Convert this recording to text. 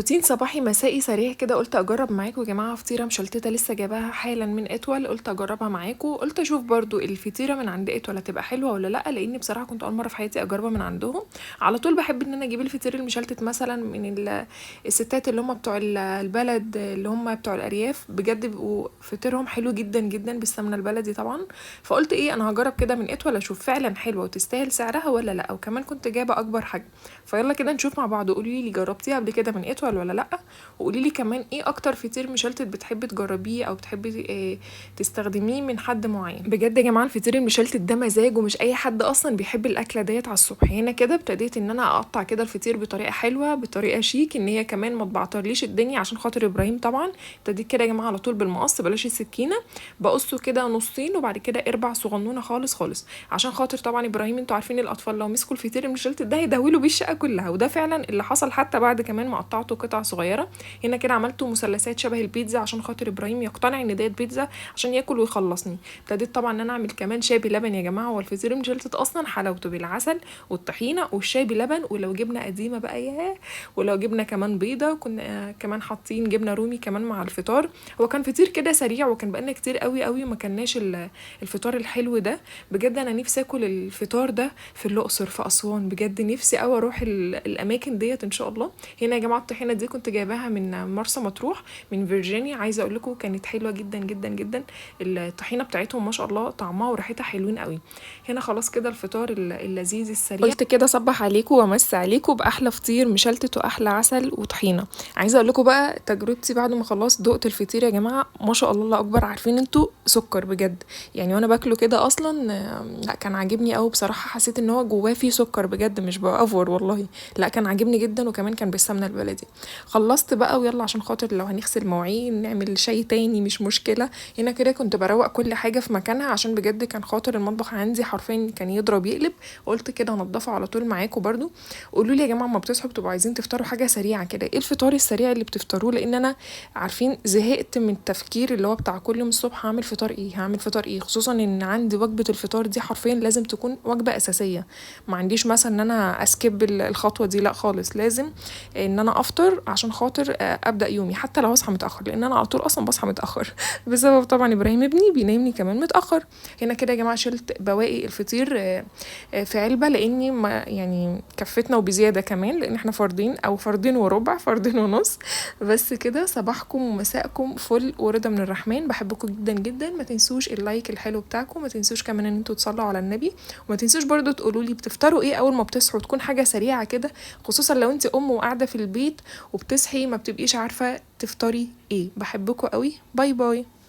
روتين صباحي مسائي سريع كده، قلت اجرب معاكم يا جماعة فطيره مشلتته لسه جايباها حالا من اتول، قلت اجربها معاكم. قلت اشوف برضو الفطيره من عند اتول هتبقى حلوة ولا لا، لان بصراحة كنت اول مرة في حياتي اجربها من عندهم. على طول بحب ان انا اجيب الفطير المشلتت مثلا من الستات اللي هم بتوع البلد، اللي هم بتوع الارياف، بجد بيبقوا فطيرهم حلو جدا جدا بالسمنه البلدي طبعا. فقلت ايه، انا هجرب كده من اتول اشوف فعلا حلوة وتستاهل سعرها ولا لا، وكمان كنت جايبه اكبر حجم. فيلا كده نشوف مع بعض. قولي لي جربتيها قبل كده من اتول ولا لا، وقولي لي كمان ايه اكتر فطير مشلتت بتحبي تجربيه او بتحبي تستخدميه من حد معين. بجد يا جماعة الفطير المشلتت ده مزاج، ومش اي حد اصلا بيحب الاكلة ديت على الصبح. هنا كده ابتديت ان انا اقطع كده الفطير بطريقة حلوة، بطريقة شيك، ان هي كمان ما تبعترليش الدنيا عشان خاطر ابراهيم طبعا. ابتديت كده يا جماعة على طول بالمقص، بلاش السكينة، بقصة كده نصين وبعد كده اربع صغنونه خالص خالص عشان خاطر طبعا ابراهيم. انتوا عارفين الاطفال لو مسكوا الفطير المشلتت ده هيدهولوا بيه الشقة كلها، وده فعلا اللي حصل حتى بعد كمان ما قطعته قطع صغيرة. هنا كده عملته مثلثات شبه البيتزا عشان خاطر ابراهيم يقتنع ان ديت بيتزا عشان ياكل ويخلصني. ابتديت طبعا ان انا اعمل كمان شاي بلبن يا جماعة، والفطير المشلتت اصلا حلاوته بالعسل والطحينه والشاي بلبن، ولو جبنه قديمة بقى ياه، ولو جبنه كمان بيضة، كنا كمان حاطين جبنه رومي كمان مع الفطار. هو كان فطير كده سريع، وكان بقالنا كتير قوي قوي ما كلناش الفطار الحلو ده. بجد انا نفسي اكل الفطار ده في الاقصر في اسوان، بجد نفسي قوي اروح الاماكن ديت ان شاء الله. هنا يا جماعة الطحينه دي كنت جايباها من مرسى مطروح من فيرجينيا، عايزه اقول لكم كانت حلوة جدا جدا جدا الطحينه بتاعتهم ما شاء الله، طعمها وريحتها حلوين قوي. هنا خلاص كده الفطار اللذيذ السريع. قلت كده صبح عليكم وامس عليكم باحلى فطير مشلتت واحلى عسل وطحينه. عايزه اقول لكم بقى تجربتي بعد ما خلاص دقت الفطير يا جماعة، ما شاء الله الله اكبر، عارفين انتوا سكر بجد يعني، وانا باكله كده اصلا لا كان عاجبني قوي بصراحة، حسيت ان هو جواه فيه سكر بجد، مش بأفور والله، لا كان عاجبني جدا، وكمان كان بالسمنه البلدي. خلصت بقى ويلا عشان خاطر لو هنغسل مواعين نعمل شاي تاني مش مشكلة. هنا كده كنت بروق كل حاجة في مكانها عشان بجد كان خاطر المطبخ عندي حرفيا كان يضرب يقلب، قلت كده هنضفه على طول معاكم. برضو قولوا لي يا جماعة ما بتصحوا بتبقوا عايزين تفطروا حاجة سريعة كده، ايه الفطار السريع اللي بتفطروه؟ لان انا عارفين زهقت من التفكير اللي هو بتاع كل يوم الصبح هعمل فطار ايه، هعمل فطار ايه، خصوصا ان عندي وجبة الفطار دي حرفيا لازم تكون وجبة اساسية، ما عنديش مثلا ان انا اسكب الخطوة دي، لا خالص، لازم ان انا افطر عشان خاطر ابدا يومي حتى لو اصحى متاخر، لان انا على طول اصلا بصحى متاخر بسبب طبعا ابراهيم ابني بينامني كمان متاخر. هنا كده يا جماعة شلت بواقي الفطير في علبة، لاني ما يعني كفتنا وبزياده كمان، لان احنا فردين او فردين وربع، فردين ونص بس كده. صباحكم ومساءكم فل ورضا من الرحمن، بحبكم جدا جدا. ما تنسوش ال like الحلو بتاعكم، ما تنسوش كمان ان انتوا تصلوا على النبي، وما تنسوش برضو تقولوا لي بتفطروا ايه اول ما بتصحوا، تكون حاجة سريعة كده، خصوصا لو انت ام وقاعدة في البيت وبتصحي ما بتبقيش عارفه تفطري ايه. بحبكم قوي، bye bye.